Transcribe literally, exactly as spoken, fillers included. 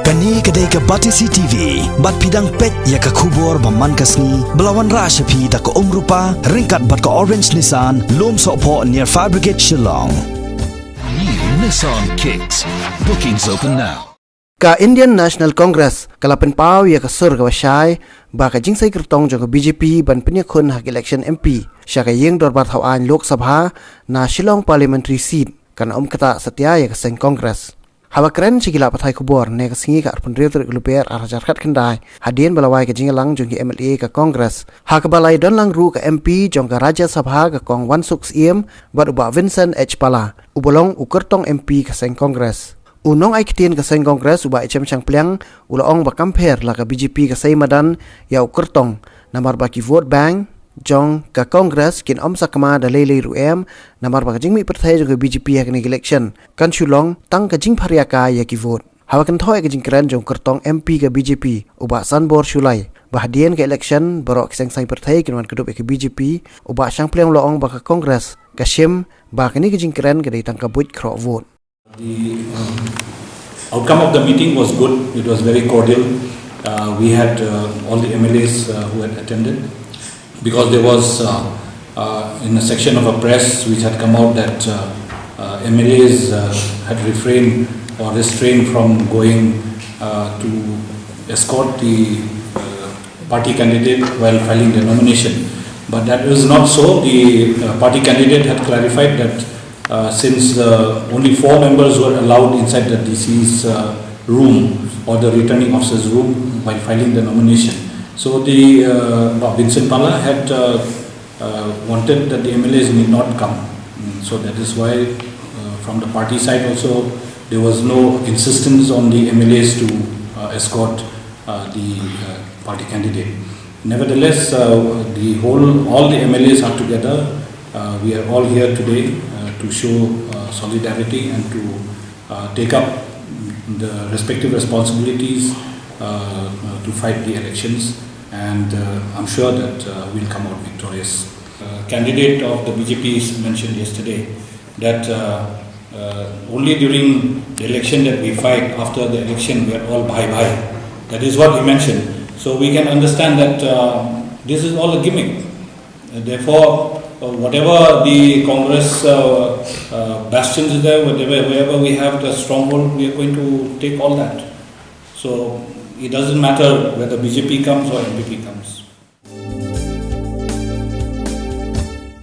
Kane ka dei ka Batesi T V, bad phi dang peit ïa ka khubor ba man ka sngi, ba la wanrah sha phi da ka Umrupa, ryngkat bad ka Orange Nissan, Lum Sohphoh near Fire Brigade Shillong. New Nissan Kicks. Bookings open now. Ka Indian National Congress ka la pynpaw ïa ka sur kaba shai ba ka jingsai kyrtong jong ka B J P ban pynïakhun ha ka election M P sha ka ïing dorbar thaw aiñ Lok Sabha na Shillong Parliamentary Seat kan ym ktah satia ïa ka seng Congress. Haba kren sha ki lad pathai khubor ne ka sngi ka arphew hynriew tarik Lber ar hajar khatkhyndai, hadien ba la wai ka jingïalang jong ki M L A ka Congress, ha kaba la ïadon lang ruh ka M P jong ka Rajya Sabha ka Kong Wansuk Syiem bad u Bah Vincent H Pala, uba long u kyrtong M P ka seng Congress. U nongai ktien ka seng Congress u Bah H M Shangpliang u la ong ba kam pher la ka B J P ka sei madan ïa u kyrtong, namar ba ki vote bank jong ka Congress kin ym sakma da lei lei ruh em, namar ba ka jingmih pyrthei jong ka B J P ha kane ka election kan shu long tang ka jingpharia ka ïa ki vote. Haba kynthoh ïa ka jingkren jong u kyrtong M P ka B J P u Bah Sanbor Shullai ba hadien ka election baroh ki seng saiñ pyrthei kin wan kdup ïa ka B J P, u Bah Shangpliang u la ong ba ka Congress ka shim ba kane ka jingkren ka dei tang ka buit khroh vote. The um, outcome of the meeting was good. It was very cordial. Uh, we had uh, all the M L As uh, who had attended, because there was uh, uh, in a section of a press which had come out that uh, uh, M L As uh, had refrained or restrained from going uh, to escort the uh, party candidate while filing the nomination. But that is not so. The uh, party candidate had clarified that uh, since uh, only four members were allowed inside the D C's uh, room or the returning officer's room while filing the nomination. So the uh, Bah Vincent Pala had uh, uh, wanted that the M L As need not come. Mm, so that is why uh, from the party side also there was no insistence on the M L As to uh, escort uh, the uh, party candidate. Nevertheless, uh, the whole, all the M L As are together. Uh, we are all here today uh, to show uh, solidarity and to uh, take up the respective responsibilities uh, uh, to fight the elections. And uh, I'm sure that uh, we'll come out victorious. Uh, candidate of the B J P mentioned yesterday that uh, uh, only during the election that we fight, after the election we are all bye bye. That is what he mentioned. So we can understand that uh, this is all a gimmick. Therefore, uh, whatever the Congress uh, uh, bastions is there, whatever, wherever we have the stronghold, we are going to take all that. So it doesn't matter whether B J P comes or N P P comes.